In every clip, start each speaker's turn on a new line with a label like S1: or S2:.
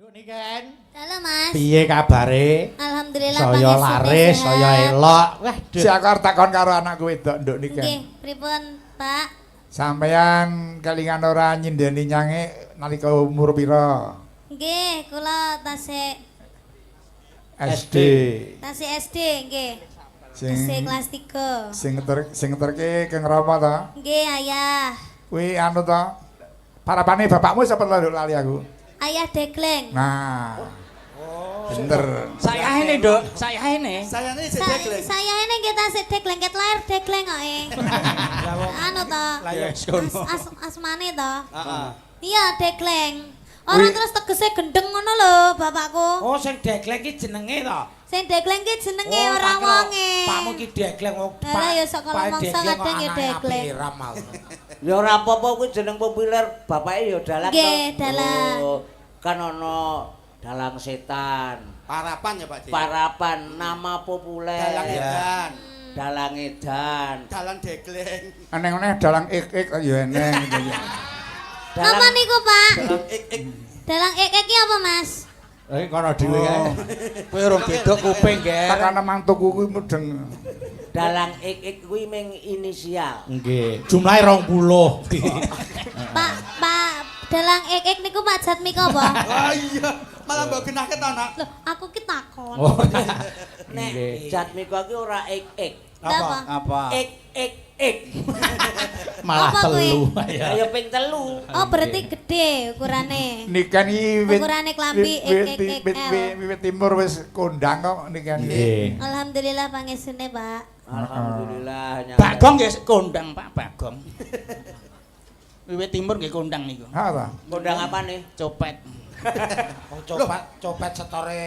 S1: Nduk Niken.
S2: Halo, Mas.
S1: Piye kabare?
S2: Alhamdulillah.
S1: Saya
S2: pangestune
S1: laris,
S2: sehat.
S1: saya elok. Wah,
S3: Si aku arep takon karo anakku wedok, Nduk Niken.
S2: Nggih, pripun, Pak?
S3: Sampeyan kelingan ora nyindeni nyange nalika umur pira?
S2: Nggih, kula tasik
S3: SD.
S2: Tasik SD nggih.
S3: Sing
S2: Tasik kelas 3.
S3: sing ngeterke Kang Rama ta?
S2: Nggih, ayah.
S3: Kuwi anu ta? Parapane bapakmu sapa to, Nduk, lali aku?
S2: Ayah Degleng.
S3: Nah. Bener.
S4: Sayahene, Nduk, sayahene.
S5: Sayane sik degleng.
S2: Saya ini nggih tasik Degleng, ket lahir Degleng kok e. Anu to.
S4: Lah ya wis kono.
S2: Asmane to.
S5: Heeh.
S2: Iya, Degleng. Ora terus tegese gendeng ngono lho bapakku.
S6: Oh, sing degleng ki jenenge to.
S2: Sing Degleng ki jenenge,
S6: Oh,
S2: ora
S6: tak kira
S2: wonge.
S6: Pakmu ki degleng wong.
S2: Lah ya sok kalau
S6: Pak
S2: mangsa
S6: degleng kok
S2: kadang ya
S6: anake
S2: degleng.
S6: apiram mau.
S7: Ya ora apa-apa, kuwi jeneng populer, bapake ya dalang to.
S2: Nggih, dalang.
S7: Oh, kan ana dalang setan.
S5: Parapan ya, Pak Ji.
S7: Parapan nama populer.
S5: Dalang edan.
S7: Dalang edan.
S5: Dalang degleng.
S3: Eneng-eneng dalang ik-ik ya eneng gitu ya.
S2: Napa niku, Pak?
S5: Dalang ik ik.
S2: Dalang ek ek ki apa, Mas?
S1: Eh, kono dhewe kae.
S4: Kowe urung bedok kuping, Ger.
S3: Takane mantuku kuwi mudeng.
S7: Dalang ik ik kuwi ming inisial.
S1: Nggih. Jumlahe 20.
S2: Pak, Pak Dalang ek ek niku Pak Jatmiko apa?
S5: Wah iya, malah mbok genahke to, Nak.
S2: Loh, aku ki takon.
S1: Oh.
S7: Nek
S1: Nggih.
S7: Jatmiko ki ora ik ik.
S2: Apa?
S4: Apa?
S7: Ik ik ik.
S1: Malah
S2: Apa kuwi?
S1: telu. Ya.
S7: Ayo ping telu.
S2: Oh, berarti gede ukurane.
S3: Niken iki wit
S2: Ukurane klambi XXXL.
S3: Wiwit timur wis kondang kok Niken iki.
S1: Nggih.
S2: Alhamdulillah pangestune, Pak.
S7: Alhamdulillah.
S4: Bagong nggih kondang, Pak Bagong. Wiwit timur nggih kondang niku.
S3: Ha ta.
S7: Kondang apa nih?
S4: Copet.
S6: Wong copet copet setore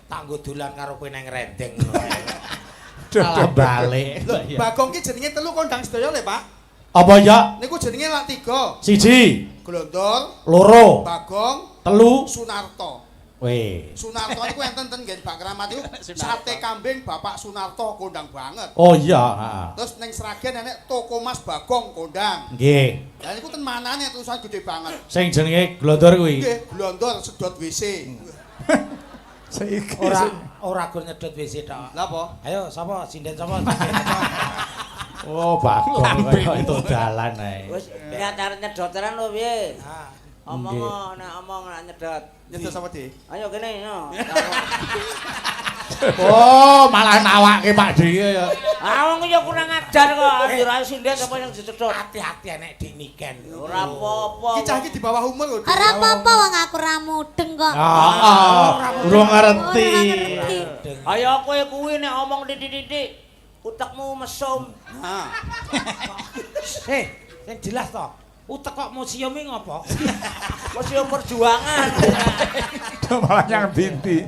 S6: tak nggo dolan karo kowe nang rendeng.
S1: Malah balik.
S5: Lho, Bagong ki jenenge telu kondang sedaya le, Pak.
S1: Apa ya?
S5: Niku jenenge lak tiga.
S1: Siji,
S5: Glondor,
S1: loro,
S5: Bagong,
S1: telu.
S5: Sunarto.
S1: Weh.
S5: Sunarto niku enten ten nggen Bang Kramat niku sate kambing Bapak Sunarto kondang banget.
S1: Oh iya, heeh.
S5: Terus ning Sragen enek toko Mas Bagong kondang.
S1: Nggih.
S5: Lah niku ten manane tulisan gede banget.
S1: Sing jenenge Glondor kuwi.
S5: Nggih, Glondor sedot WC.
S3: Saiki
S6: Ora ora gur nyedot WC tok.
S5: Lah apa?
S6: Ayo sapa sinden sapa? Sinden sapa?
S1: Oh, Bagong kaya itu dalan ae.
S7: Wis niat arep nyedoteran lho piye?
S6: Ah.
S7: Omong
S1: Nggih.
S7: nek omong nek nyedot.
S5: Nyedot sapa, Dik?
S7: Ayo kene yo.
S1: Oh, malah nawake Pak Dhewe ya.
S7: Ah, wong ya kurang ajar kok. Ora sinden sapa yang disedot.
S6: Hati-hati nek Dik Niken.
S7: Ora apa-apa.
S5: Ki cah iki di bawah umur lho, Dik.
S2: Ora apa-apa, wong aku ra mudeng kok.
S1: Heeh, urung ngerti.
S2: Ora ngerti.
S7: Ayo kowe kuwi nek omong titik-titik utekmu mesum.
S5: Nah,
S6: Eh, sing jelas to. Utek kok museum iki ngopo?
S7: Museum perjuangan.
S3: Malah nyang binti.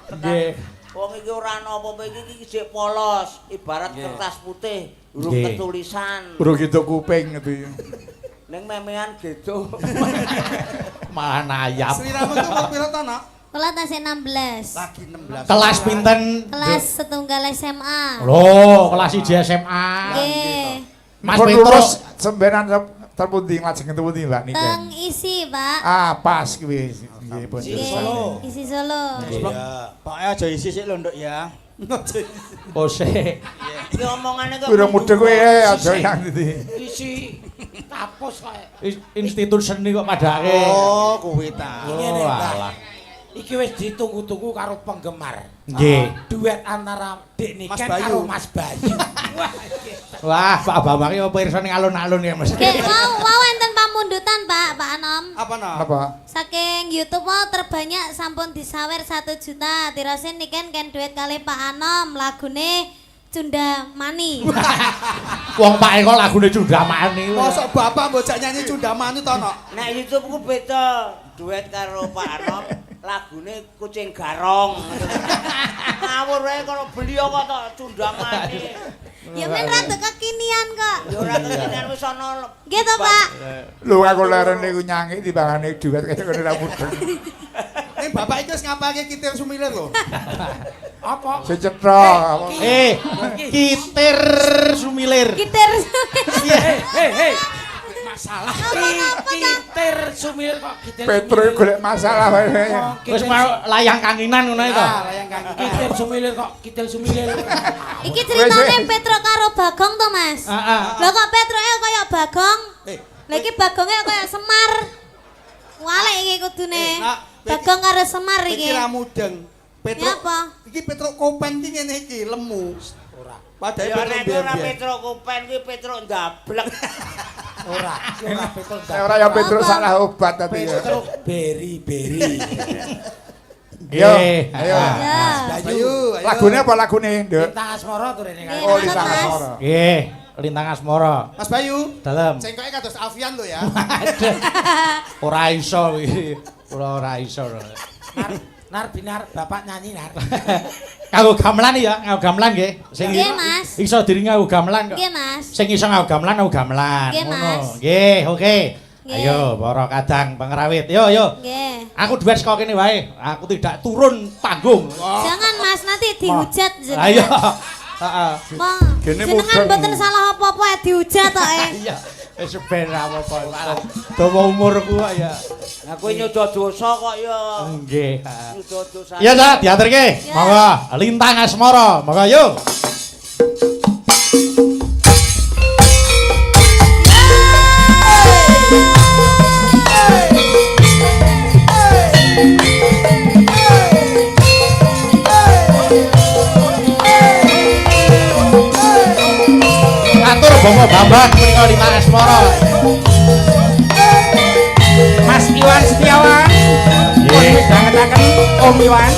S1: Nggih.
S7: Wong iki ora ana apa-apa, iki iki jek polos, ibarat kertas putih, urung ketulisan.
S3: Urung gitu kuping gitu.
S7: Ning memean gitu.
S1: Malah nayap.
S5: Sliramu itu umur pira to, Nak?
S2: Kula tasih 16.
S5: Lagi 16.
S1: Kelas pinten?
S2: Kelas setunggal SMA.
S1: Loh, kelas 1 SMA.
S2: Nggih.
S1: Mas
S3: Pun
S1: Petrus.
S3: lulus sembenan terpundi, lajeng pundi, Mbak Niken?
S2: Teng ISI, Pak.
S3: Ah, pas kuwi. Nggih, pun.
S2: Nggih.
S6: Solo.
S2: ISI Solo.
S6: Iya.
S4: Pak aja isi sik lho, Nduk ya.
S1: Oh, sik.
S7: Iki omongane kok
S3: Kuwi ora mudeng kowe aja yang ndi.
S6: Isi kapus kok.
S1: Institut seni kok padake.
S4: Oh, kuwi ta.
S1: Oh,
S6: Ngene, Mbah.
S1: alah.
S6: Iki wis ditunggu-tunggu karo penggemar.
S1: Nggih.
S6: Duet antara Dik
S5: Mas
S6: Niken
S5: Bayu.
S6: karo Mas Bayu. Wah, iki.
S1: Wah, Pak Bambang iki pirsa ning alun-alun ya mesti.
S2: Nggih, wau wau enten pamundutan, Pak, Pak Anom.
S5: Apa, Nak?
S3: Apa?
S2: Saking YouTube wau terbanyak sampun disawer 1 juta. Tirose Niken ken duet kali Pak Anom lagune Cundamani.
S1: Wong Pak Eko lagune Cundamani.
S5: Mosok bapak mbok jak nyanyi Cundamani to, Nak?
S7: Nek YouTube ku beda, duet karo Pak Anom lagune Kucing Garong. Ngawur wae kalau beliau kok tok Cundamani.
S2: Ya men rada kekinian kok.
S7: Ya ora kekinian, wis ana.
S2: Nggih to, Pak?
S3: Lho, aku leren niku nyanyi timbangane duet kaya ngono ra mudeng.
S5: Ning bapak iki wis ngapalke Kitir Sumilir lho.
S6: Apa?
S3: Sing cetha.
S1: Eh, Kitir Sumilir.
S2: Kitir.
S6: Hei, hei, hei. masalah.
S2: Napa-napa ta?
S6: Kitir sumilir kok kitir.
S3: Petro golek masalah wae.
S1: Wis mau layang kanginan ngono to.
S5: Ah, layang kanginan.
S6: Kitir sumilir kok kitir sumilir.
S2: Iki ceritane Petro karo Bagong to, Mas?
S1: Heeh.
S2: Lah kok Petroke kaya Bagong?
S5: Eh,
S2: Lah iki Bagonge kaya Semar. Walik iki kudune.
S5: Nak,
S2: Bagong karo Semar iki.
S5: Iki ra mudeng. Petro.
S2: Nyapa?
S5: Iki Petro Kopen iki ngene iki lemu.
S6: Ora.
S5: Padahal
S7: Ya
S5: Petro
S7: nek ora
S5: biyen-biyen.
S7: Petro Kopen kuwi Petro ndablek.
S6: Ora, ora Petro.
S3: Ora ya Petro
S2: Apa?
S3: salah obat tapi ya.
S6: Petro beri beri.
S3: Yo,
S1: Nggih.
S3: ayo.
S2: Ya.
S5: Bayu, ayo.
S3: Lagune apa lagune, Nduk?
S6: Lintang Asmara tuh rene
S2: Nggih.
S3: Oh, Lintang
S2: Mas.
S3: Asmara.
S1: Nggih, Lintang Asmara.
S5: Mas Bayu,
S1: Dalem.
S5: cengkoke kados Alfian lho ya.
S1: Ora iso iki. Ora ora iso.
S6: Nar, nar binar bapak nyanyi nar.
S1: Kanggo gamelan ya, nganggo gamelan nggih. Sing
S2: Nggih, Mas.
S1: Iso diri nganggo gamelan kok.
S2: Nggih, Mas.
S1: Sing iso nganggo gamelan nganggo gamelan.
S2: Nggih, Mas.
S1: Nggih, oke.
S2: Nggih.
S1: Ayo para kadang pengrawit. Yo yo.
S2: Nggih.
S1: Aku duet saka kene wae. Aku tidak turun panggung.
S2: Jangan Mas, nanti dihujat jenengan.
S1: Ayo. Heeh.
S2: Wong,
S3: Gene
S2: jenengan
S3: mudeng.
S2: mboten salah apa-apa ya dihujat tok e.
S1: Iya. Wis ben ra apa-apa. Dawa umurku kok ya.
S7: Lah kuwi nyuda dosa kok ya.
S1: Nggih.
S7: Nyuda dosa.
S1: Iya ta, diaturke.
S2: Ya.
S1: Monggo, Lintang Asmara. Monggo yo. Atur Bapak Bambang menika Lintang Asmara.
S4: Mas Iwan Setiawan. Pun midhangetaken Om Iwan.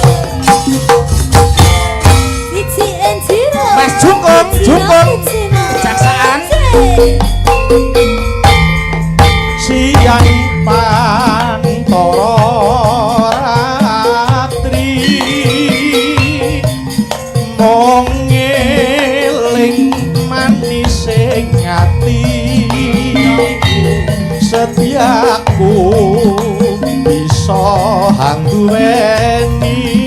S2: Siji enjiro.
S4: Mas Jungkung, Jungkung. Kejaksaan.
S1: Siang pantara ratri mung ngeling manis ing ati setiaku bisa hangduweni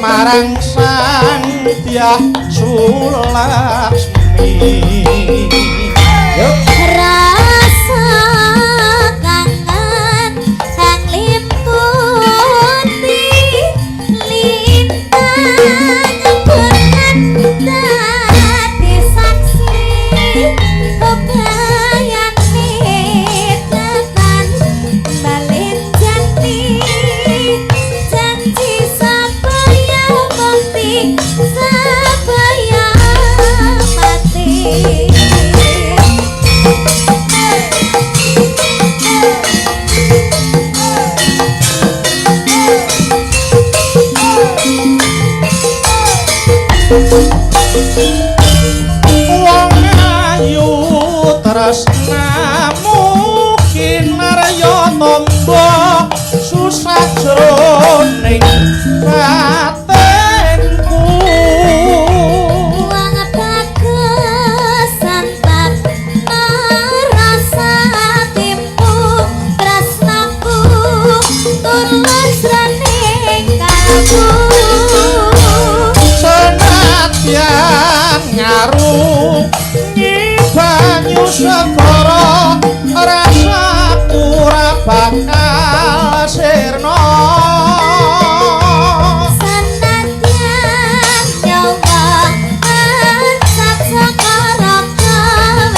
S1: marang Sang Dyah Sulaksmi. Yuk.
S2: Rasa kangen kang limputi lintang bulan dadi saksi kebayane tekan balen janji janji sabaya mati sabaya mati.
S1: Wong ayu tresnamu kinarya tombo susah jroning batinku.
S2: Wong bagus santap merasa tipu tresnaku tulus raning kalbu.
S1: Senadyan ngarungi banyu segara rasaku ora bakal sirna.
S2: Senadyan nyawa ansat saka raga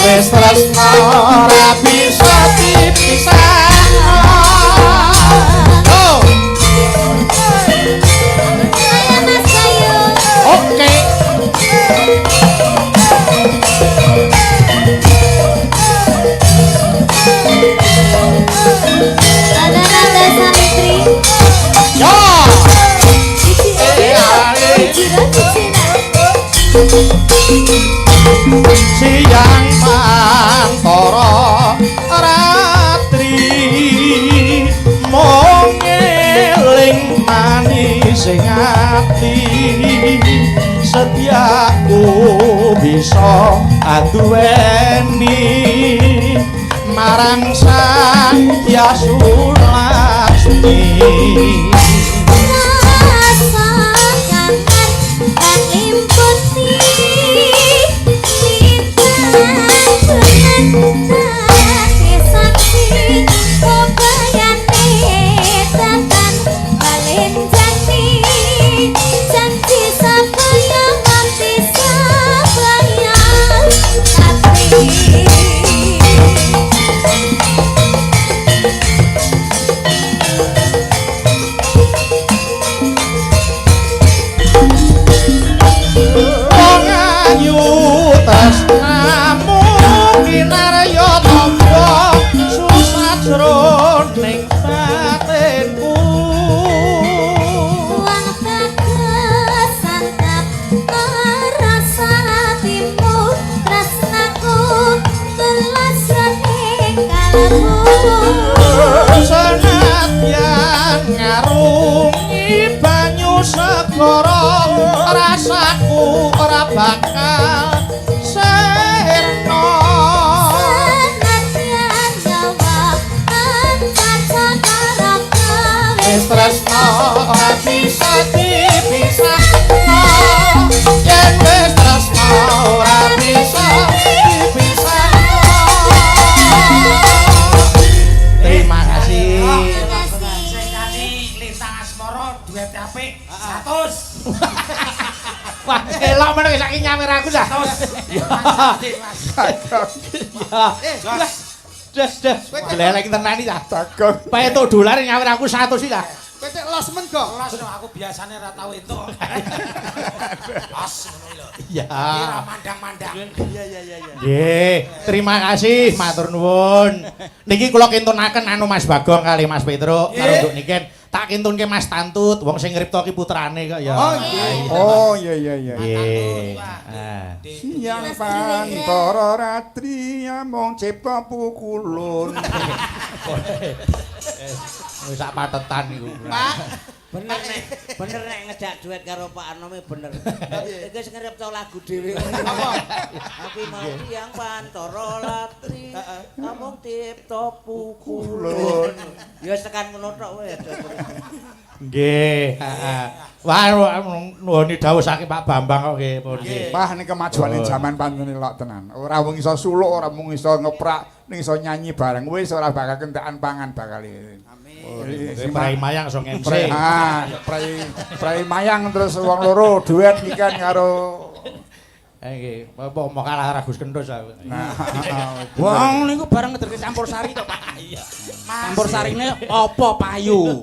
S1: Wis tresna ora bisa dipisahno. Oh,
S2: Ayo Mas Bayu.
S1: oke.
S2: Rada-rada santri.
S1: Yo.
S2: Siji siji siji.
S1: Siang pantara ratri mung eling manis ing ati setiaku bisa anduweni marang Sang Dyah Sulaksmi.
S2: Rasa kangen kang limputi lintang bulan
S1: Senadyan ngarungi banyu segara, rasaku ora bakal sirna.
S2: Senadyan nyawa encaca karaga
S1: Wis tresna ora bisa dipisahno. Yen wis tresna ora bisa dipisahno. Terima kasih.
S2: Terima kasih.
S6: Sing nyanyi Lintang Asmara duet apik 100.
S1: Wah, elok meneh saiki nyawer aku dah.
S6: 100.
S1: Ya. Ya. Des des. Gleleng tenan iki dah.
S3: Bagong.
S1: Petuk dolar nyawer aku 100 iki dah.
S5: Kowe cek los men, Gong.
S6: Los no, aku biasane ra tau entuk. Los ngono lho.
S1: Iya.
S6: Iki ra mandang-mandang.
S5: Iya iya iya iya.
S1: Nggih, terima kasih matur nuwun. Niki kula kintunaken anu Mas Bagong kali Mas Petruk karo Nduk Niken. Tak kintunke Mas Tantut, wong sing ngripta ki putrane kok ya.
S5: Oh, nggih.
S3: Oh iya iya iya.
S1: Nggih. Ah.
S3: Siang pantara ratri among cipta pukulun.
S1: Wis sak patetan iku.
S5: Pak,
S7: Bener nek ngejak duet karo Pak Anom e bener. Iki wis ngripta lagu dhewe.
S5: Apa?
S7: Aku mau tiyang pantara latri, amung tipta pukulun. Ya wis tekan ngono tok wae.
S1: Nggih, heeh. Wah, nuwuni dawuh saking Pak Bambang kok nggih, pun nggih.
S3: Wah, ini kemajuane jaman pancen elok tenan. Ora mung iso suluk, ora mung iso ngeprak, ning iso nyanyi bareng wis ora bakal kentekan pangan bakal. Amin.
S1: Prei mayang iso ngemsi.
S3: Prei ah, prei prei mayang terus wong loro duet iki kan karo
S1: Nggih, apa mau kalah karo Gus Kenthus aku.
S3: Nah,
S4: Wong niku bareng ngederke campur sari to, Pak. Iya. Campur sarine apa payu?